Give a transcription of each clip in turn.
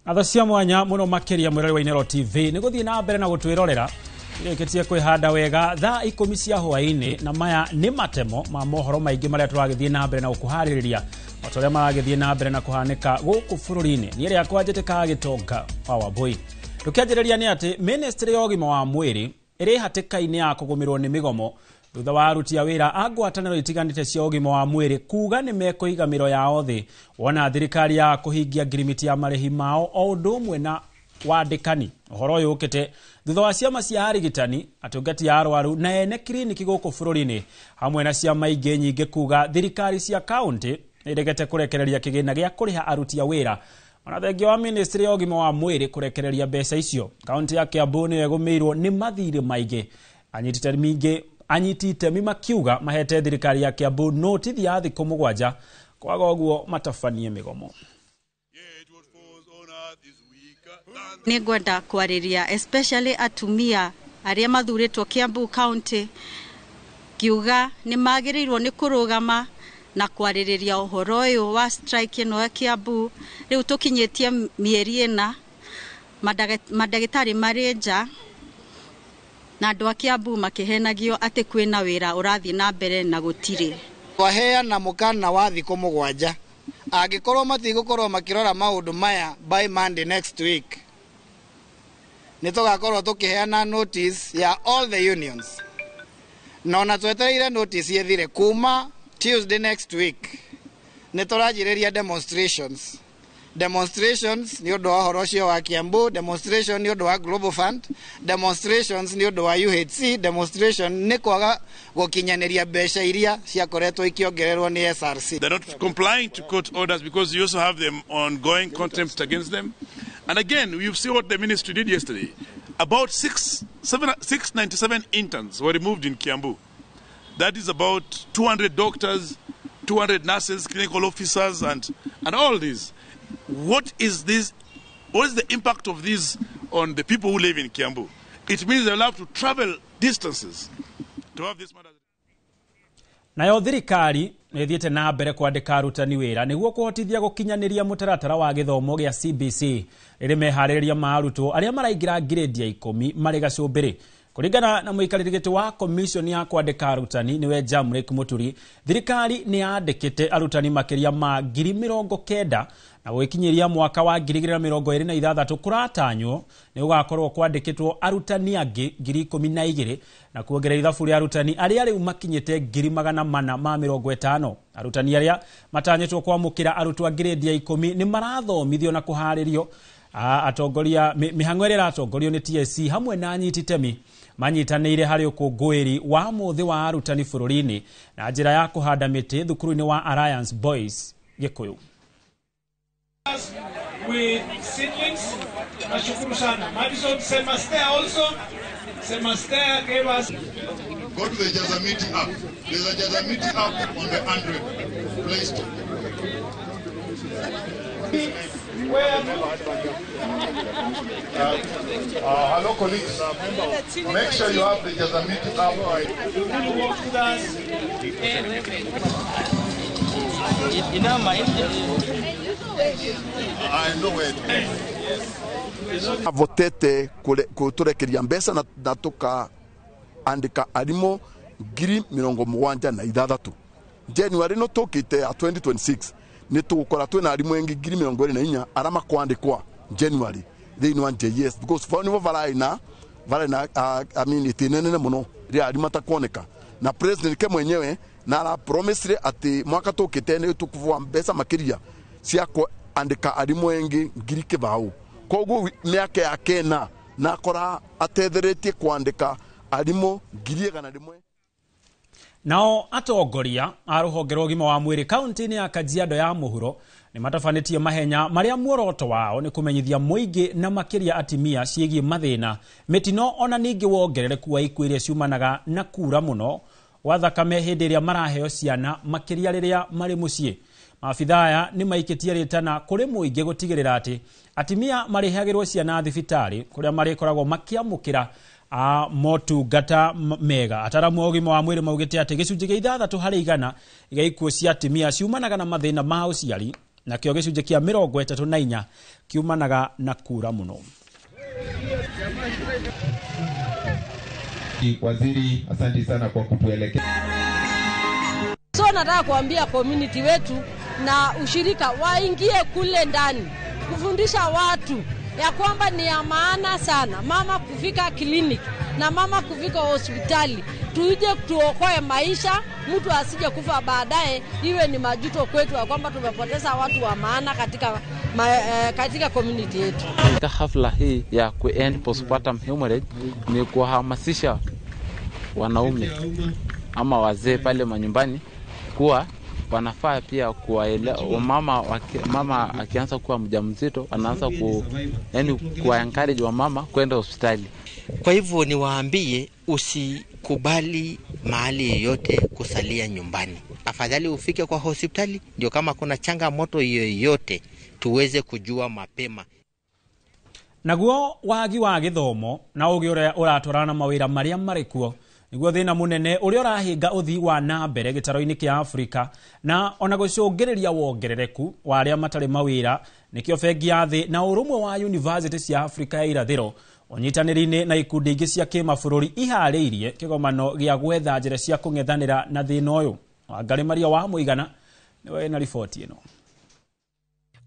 Ngatho cia mwanya muno makiria mwirori wa Inero TV nĩ gũthiĩ na mbere na gũtwĩrorera. Irĩkĩtie kwĩhanda wega thaa 10 cia hwaĩ-inĩ, na maya nĩ matemo ma mohoro maingĩ marĩa tũragĩthiĩ na mbere na gũkũharĩrĩria o ta ũrĩa maragĩthiĩ na mbere na kũhanĩka gũkũ bũrũri-inĩ. Niĩ rĩakwa njĩtĩkaga Gĩtonga wa Wambũi. Tũkĩanjĩrĩria nĩ atĩ ministry ya ũgima wa mwĩrĩ ĩrĩ hatĩka-inĩ ya kũgũmĩrwo nĩ mĩgomo thutha wa aruti a wĩra a ngwatanĩro itiganĩte cia ũgima wa mwĩrĩ kuga nĩ mekũiga mĩro yao thĩ wona thirikari ya kũhingia ngirimiti ya marĩhi mao o ũndũ ũmwe na wandĩkani. Ũhoro ũyũ ũkĩte thutha wa ciama cia arigitani, atungati a arwaru na ene kiriniki gũkũ bũrũri-inĩ hamwe na ciama ingĩ nyingĩ kuga thirikari cia kaunti nĩiregete kũrekereria kĩgĩna gĩa kũrĩha aruti a wĩra ona thengia wa ministry ya ũgima wa mwĩrĩ kũrekereria mbeca icio. Kaunti ya Kiambu nĩyo ĩgũmĩirwo nĩ mathirĩ maingĩ, anyiti itemi makiuga mahete thirikari ya Kiambu notithi ya thikũ 7 kwaga ũguo matabanie mĩgomo. Nĩ ngwenda kwarĩria especially atumia arĩa mathurĩtwo Kiambu County, ngiuga nĩ magĩrĩirwo nĩ kũrũgama na kwarĩrĩria ũhoro ũyũ wa strike ĩno ya Kiambu. Rĩu tũkinyĩtie mĩeri 4, mandagĩtarĩ marĩ nja na andũ a Kiambu makĩhenagio atĩ kwĩna wĩra ũrathiĩ na mbere na gũtirĩ. Twaheana mũkana wa thikũ 7 angĩkorwo matigũkorwo makĩrora maũndũ maya by Monday next week, nĩ tũgakorwo tũkĩheana notice ya all the unions, na ona twetereire notice ĩthire kuma Tuesday next week nĩ tũranjĩrĩria demonstrations. Demonstrations nĩ ũndũ wa ũhoro ũcio wa Kiambu, demonstration nĩ ũndũ wa Global Fund, demonstrations nĩ ũndũ wa UHC, demonstration nĩ kwaga gũkinyanĩria mbeca iria ciakoretwo ikĩongererwo nĩ SRC. They're not complying to court orders because you also have them ongoing contempt against them. And again, you've seen what the ministry did yesterday. About 697 interns were removed in Kiambu. That is about 200 doctors, 200 nurses, clinical officers, and all these. What is this? What is the impact of this on the people who live in Kiambu? It means they'll have to travel distances to have this matter. Nayo thirikari nĩ ĩthiĩte na mbere kwandĩka arutani wĩra nĩguo kũhotithia gũkinyanĩria mũtaratara wa gĩthomo gĩa CBC rĩrĩ meharĩrĩria ma arutwo arĩa maraingĩra ngirĩndi ya 10 marĩ gacũmbĩrĩ. Kũringana na mũikarĩri gĩtĩ wa commission ya kwandĩka arutani nĩwe Jamrick Muturi, thirikari nĩ yandĩkĩte arutani makĩria ma 90,000 na gũgĩkinyĩria mwaka wa 2026 kũratanywo nĩ gũgakorwo kwandĩkĩtwo arutani angĩ 12,000 na kuongerera ithabu rĩa arutani arĩa rĩu makinyĩte 450,000. Arutani arĩa matanyĩtwo kwamũkĩra arutwo a ngirĩndi ya 10 nĩ marathomithio na kũharĩrio. Atongoria mĩhang'o ĩrĩa ĩratongorio nĩ TSC hamwe na anyiti itemi manyitanĩire harĩ ũkũngũĩri wa mũthĩ wa arutani bũrũri-inĩ na njĩra ya kũhanda mĩtĩ thukuru-inĩ wa Alliance Boys Gĩkũyũ. With seedlings, nashukuru sana. Madison Semastea also, Semastea gave us. Go to the Jazamiti app. There's a Jazamiti app on the Android Play Store. Hello colleagues, make sure you have the Jazamiti app. Work with us. I know it. Avotete kuturekeria mbeca na tuka andika arimo 76,000 January no tukite ya 2026 ni tugukora twina arimu engi 24,000 aria makwandikwa January thiini wa JS because for nivo varaina I mean itinene muno ria arimu atakuoneka na president ke mwenyewe na ara promise ati mwaka tukite ni tukuvua mbeca makiria cia andika arimu engi 2,000 koguo miaka ya kena na kora atetheretie kwandika arimu 100,000. Nao atongoria a rũhonge rwa ũgima wa mwĩrĩ kaunti-inĩ ya Kajiado ya mũhuro nĩ matabanĩtie mahenya marĩa muoroto wao nĩ kũmenyithia mũingĩ na makĩria atimia ciĩgiĩ mathĩna, mĩtino ona ningĩ wongerereku wa ikuũ iria ciumanaga na kura mũno gwa thakame hĩndĩ ĩrĩa maraheo ciana makĩria rĩrĩa marĩ mũciĩ. Maabithaa aya nĩ maikĩtie rĩtana kũrĩ mũingĩ gũtigĩrĩra atĩ atimia marĩheagĩrwo ciana thibitarĩ kũrĩa marĩkoragwo makĩamũkĩra motungata mega. Ataramu a ũgima wa mwĩrĩ maugĩte atĩ gĩcunjĩ gĩa 6 harĩ 100 gĩa ikuũ cia atimia ciumanaga na mathĩna ma ũciari Nakĩo gĩcunjĩ kĩa 34 kiumanaga na kura mũno. Waziri, asante sana kwa kutuelekea. So nataka kuambia community wetu na ushirika waingie kule ndani kufundisha watu ya kwamba ni ya maana sana mama kufika kliniki na mama kufika hospitali, tuje tuokoe maisha, mtu asije kufa baadaye, iwe ni majuto kwetu ya kwamba tumepoteza watu wa maana katika community yetu. Katika hafla hii ya ku-end postpartum hemorrhage ni kuhamasisha wanaume ama wazee pale manyumbani kuwa wanafaa pia kuwaelewa mama akianza kuwa mjamzito, anaanza kuwa encourage wamama kwenda hospitali. Kwa hivyo niwaambie, usikubali mahali yoyote kusalia nyumbani. Afadhali ufike kwa hospitali, ndio kama kuna changamoto yoyote tuweze kujua mapema. Naguo wagi wa githomo na ugi uria uratwarana na mawira maria marĩ kuo niguo thĩna mũnene ũrĩa ũrahinga ũthii wa na mbere gĩtaro-inĩ kĩa Afrika na ona gũcũngĩrĩria wongerereku wa arĩa matarĩ mawĩra. Nĩkĩo bengi ya thĩ na ũrũmwe wa yunivasĩtĩ cia Afrika ya irathĩro ũnyitanĩri-inĩ na ikundi ingĩ cia kĩmabũrũri iharĩirie kĩgomano gĩa gwetha njĩra cia kũng'ethanĩra na thĩna ũyũ. Wangarĩ Maria wa Mũigana nĩwe na riboti ĩno.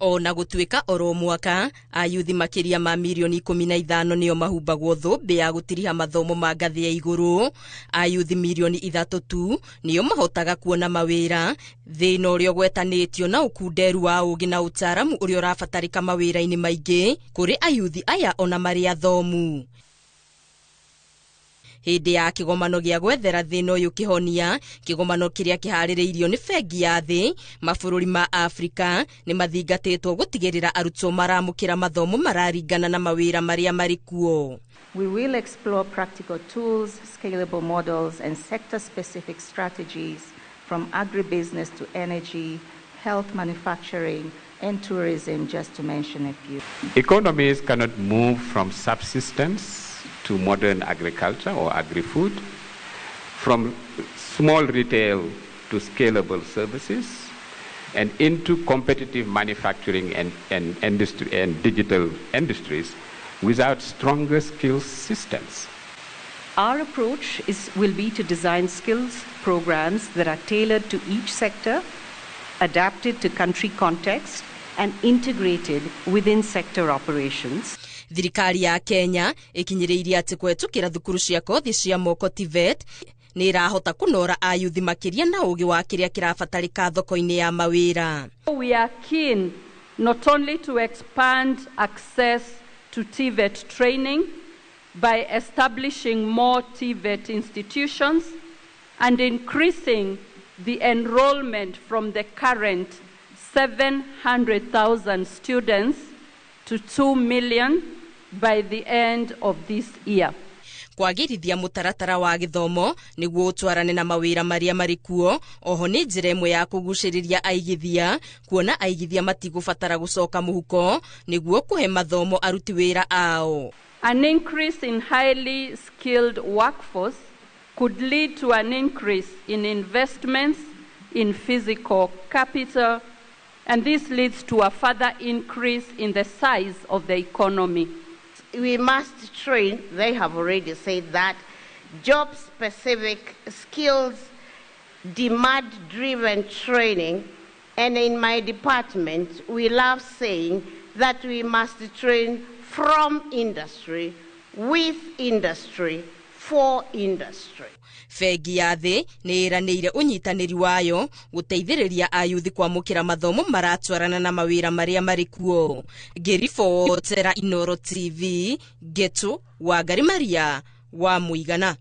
Ona gũtuĩka oro mwaka ayuthi makĩria ma mirioni 15 nĩo mahumbagwo thũmbĩ ya gũtiriha mathomo ma ngathĩ ya igũrũ, ayuthi mirioni 3 tu nĩo mahotaga kuona mawĩra. Thĩna ũrĩa ũgwetanĩtio na ũkunderu wa ũũgĩ na ũtaaramu ũrĩa ũrabatarĩka mawĩra-inĩ maingĩ kũrĩ ayuthi aya ona marĩ athomu. Hĩndĩ ya kĩgomano gĩa gwethera thĩna ũyũ kĩhonia, kĩgomano kĩrĩa kĩharĩrĩirio nĩ bengi ya thĩ, mabũrũri ma Afrika nĩ mathingatĩtwo gũtigĩrĩra arutwo maramũkĩra mathomo mararingana na mawĩra marĩa marĩ kuo. We will explore practical tools, scalable models and sector-specific strategies from agribusiness to energy, health, manufacturing and tourism, just to mention a few. Economies cannot move from subsistence to modern agriculture or agri-food, from small retail to scalable services, and into competitive manufacturing and industry and digital industries without stronger skills systems. Our approach will be to design skills programs that are tailored to each sector, adapted to country context, and integrated within sector operations. Thirikari ya Kenya ikinyĩrĩirie atĩ kũhetũkĩra thukuru cia kothi cia moko TVET nĩ ĩrahota kũnora ayuthi makĩria na ũũgĩ wa kĩrĩa kĩrabatarĩka thoko-inĩ ya mawĩra. We are keen not only to expand access to TVET training by establishing more TVET institutions and increasing the enrollment from the current 700,000 students to 2 million by the end of this year. Kwagĩrithia mũtaratara wa gĩthomo nĩguo ũtwarane na mawĩra marĩa marĩ kuo oho nĩ njĩra ĩmwe ya kũgucĩrĩria aigithia, kuona aigithia matigũbatara gũcoka mũhuko nĩguo kũhe mathomo aruti wĩra ao. An increase in highly skilled workforce could lead to an increase in investments in physical capital, and this leads to a further increase in the size of the economy. We must train, they have already said that, job-specific skills, demand-driven training, and in my department, we love saying that we must train from industry, with industry, for industry. Bengi ya thĩ nĩ ĩranĩire ũnyitanĩri wayo gũteithĩrĩria ayuthi kwamũkĩra mathomo maratwarana na mawĩra marĩa marĩ kuo. Ngĩribotera Inoro TV, Getu Wangari Maria wa Mũigana.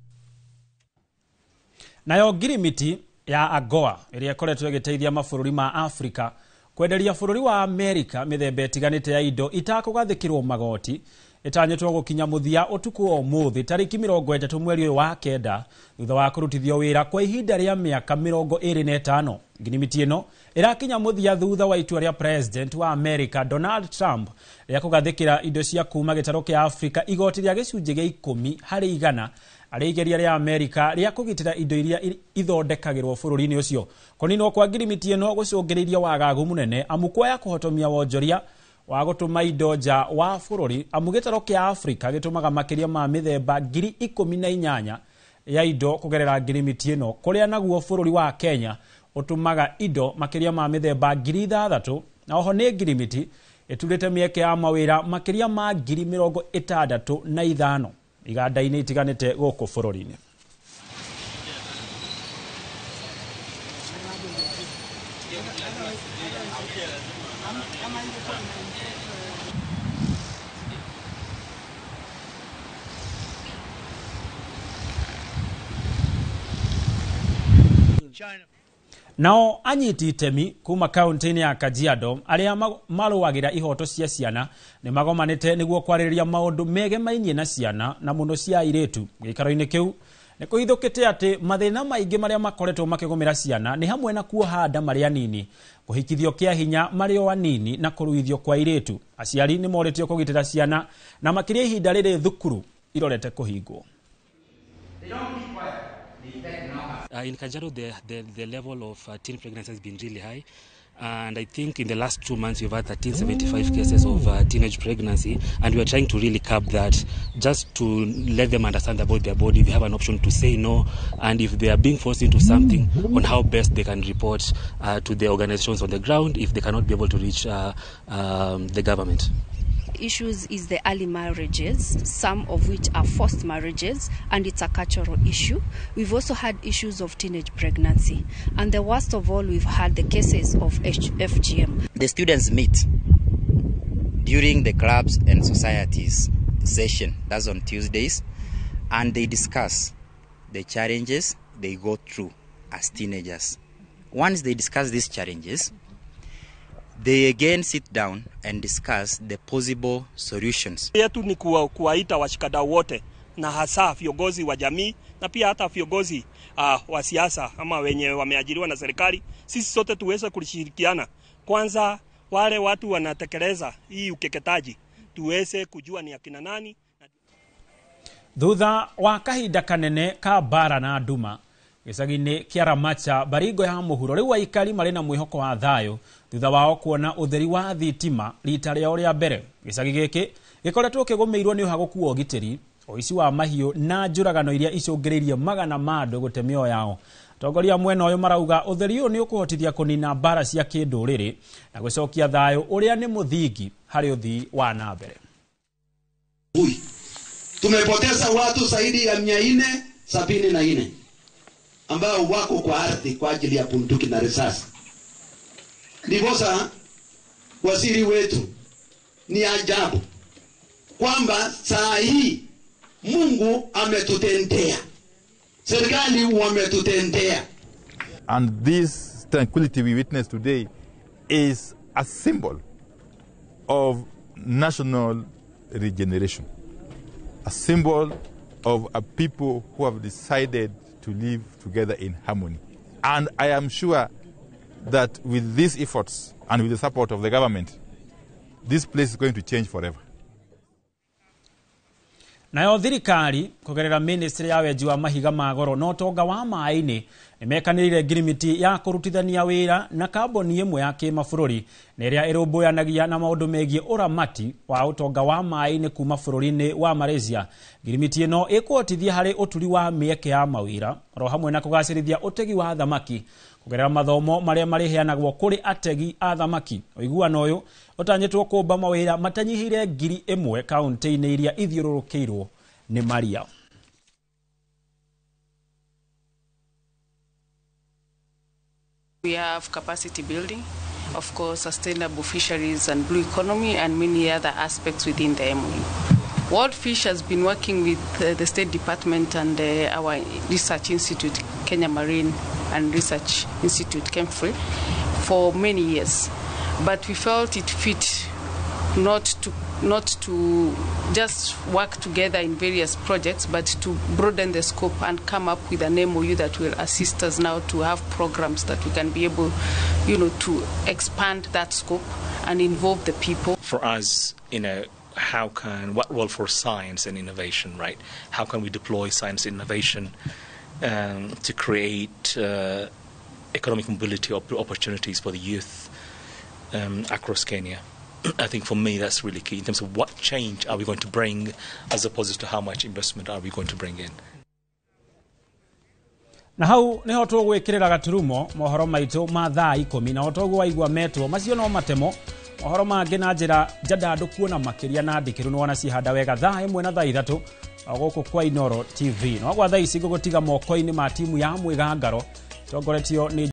Nayo ngirimiti ya AGOA ĩrĩa ĩkoretwo ĩgĩteithia mabũrũri ma Afrika kwenderia bũrũri wa Amerika mĩthemba ĩtiganĩte ya indo itakũgathĩkĩrwo magoti Ĩtanyĩtwo gũkinya mũthia ũtukũ wa ũmũthĩ tarĩki 30 mweri ũyũ wa 9 thutha wa kũrutithio wĩra kwa ihinda rĩa mĩaka 25. Ngirimiti ĩno ĩrakinya mũthia thutha wa itua rĩa President wa America Donald Trump rĩa kũgathĩkĩra indo cia kuma gĩtarũ kĩa Afrika igoti rĩa gĩcunjĩ gĩa 10 harĩ 100 arĩ igeria rĩa Amerika rĩa kũgitĩra indo iria ithondekagĩrwo bũrũri-inĩ ũcio. Kũninwo kwa ngirimiti ĩno gũcũngĩrĩirie wagagu mũnene amu kwaya kũhotomia wonjoria wa gũtũma indo nja wa bũrũri amu gĩtarũ kĩa Afrika gĩtũmaga makĩria ma mĩthemba 18,000 ya indo kũgerera ngirimiti ĩno kũrĩa naguo bũrũri wa Kenya ũtũmaga indo makĩria ma mĩthemba 6,000 na oho nĩ ngirimiti ĩturĩte mĩeke ya mawĩra makĩria ma 65,000 iganda-inĩ itiganĩte gũkũ bũrũri-inĩ. Nao anyiti itemi kuma kaunti-inĩ ya Kajiado arĩa marũagĩra ihoto cia ciana nĩ magomanĩte nĩguo kwarĩrĩria maũndũ megemainie na ciana na mũno cia airĩtu. Gĩikaro-inĩ kĩu nĩ kũhithũkĩte atĩ mathĩna maingĩ marĩa makoretwo makĩgũmĩra ciana nĩ hamwe na kuoha nda marĩ anini, kũhikithio kĩa hinya marĩ o anini na kũruithio kwa airĩtu. Aciari nĩ morĩtio kũgitĩra ciana na makĩria ihinda rĩrĩ thukuru irorete kũhingwo. In Kajiado, the level of teen pregnancy has been really high. And I think in the last 2 months, we've had 1,375 cases of teenage pregnancy. And we are trying to really curb that, just to let them understand about their body. They have an option to say no. And if they are being forced into something, on how best they can report to the organizations on the ground if they cannot be able to reach the government. Issues is the early marriages, some of which are forced marriages, and it's a cultural issue. We've also had issues of teenage pregnancy, and the worst of all, we've had the cases of FGM. The students meet during the clubs and societies session, that's on Tuesdays, and they discuss the challenges they go through as teenagers. Once they discuss these challenges, they again sit down and discuss the possible solutions. Yetu ni kuwaita washikadau wote na hasa viongozi wa jamii na pia hata viongozi wa siasa ama wenye wameajiriwa na serikali. Sisi sote tuweze kushirikiana. Kwanza wale watu wanatekeleza hii ukeketaji tuweze kujua ni akina nani. Thutha wa kahinda kanene ka bara na nduma gĩcagi-inĩ kĩa Ramacha Baringo ya mũhuro rĩu aikari marĩ na mwĩhoko wa thayũ thutha wao kuona ũtheri wa thitima rita rĩao rĩa mbere. Gĩcagi gĩkĩ gĩkoretwo kĩgũmĩirwo nĩ ũhagũku wa ũgitĩri, ũici wa mahiũ na njũragano iria icũngĩrĩirie magana ma andũ gũte mĩoyo yao. Atongoria mwena ũyũ marauga ũtheri ũyũ nĩ ũkũhotithia kũnina mbara cia kĩndũrĩrĩ na gũcokia thayũ ũrĩa nĩ mũthingi harĩ ũthii wa na mbere. Tumepoteza watu zaidi ya 474 ambao wako kwa ardhi kwa ajili ya bunduki na risasi. Ndiposa waziri wetu, ni ajabu kwamba saa hii Mungu ametutendea, serikali wametutendea. And this tranquility we witness today is a symbol of national regeneration, a symbol of a people who have decided to live together in harmony. And I am sure that with these efforts and with the support of the government, this place is going to change forever. Nayo thirikari kugerera ministry ya wenji wa mahiga ma goro na ũtonga wa maĩ-inĩ nĩmekanĩrĩire ngirimiti ya kũrutithania wĩra na kambuni ĩmwe ya kĩmabũrũri na ĩrĩa ĩrũmbũyanagia na maũndũ megiĩ ũramati wa ũtonga wa maĩ-inĩ kuma bũrũri-inĩ wa Malaysia. Ngirimiti ĩno ĩkũhotithia harĩ ũturi wa mĩeke ya mawĩra oro hamwe na kũgacĩrithia ũtegi wa thamaki kũgerera mathomo marĩa marĩheanagwo kũrĩ ategi a thamaki. Ũiguano ũyũ ũtanyĩtwo kũmba mawĩra matanyihĩire 1,000 kaunti-inĩ iria ithiũrũrũkĩirwo nĩ maria. We have capacity building, of course, sustainable fisheries and blue economy and many other aspects within the MOU. World Fish has been working with the State Department and our research institute, Kenya Marine and Research Institute, KEMFRI, for many years. But we felt it fit not to not to just work together in various projects, but to broaden the scope and come up with an MOU that will assist us now to have programs that we can be able, to expand that scope and involve the people. For us, what role for science and innovation, right? How can we deploy science and innovation to create economic mobility opportunities for the youth across Kenya? I think for me that's really key in terms of what change are we going to bring as opposed to how much investment are we going to bring in. Na hau niho tũgwĩkĩrĩra gaturumo mohoro maitũ ma thaa 10 na otoguo waigua metwo macio no matemo mohoro mangĩ na njĩra njandandũku na makĩria na ndikĩru nĩ wona cihanda wega thaa 1 na thaa 3 gũkũ kwa Inooro TV. No gwa thaa ici ngũgũtiga moko-inĩ ma timu ya Mwĩgangaro tongoretio nĩ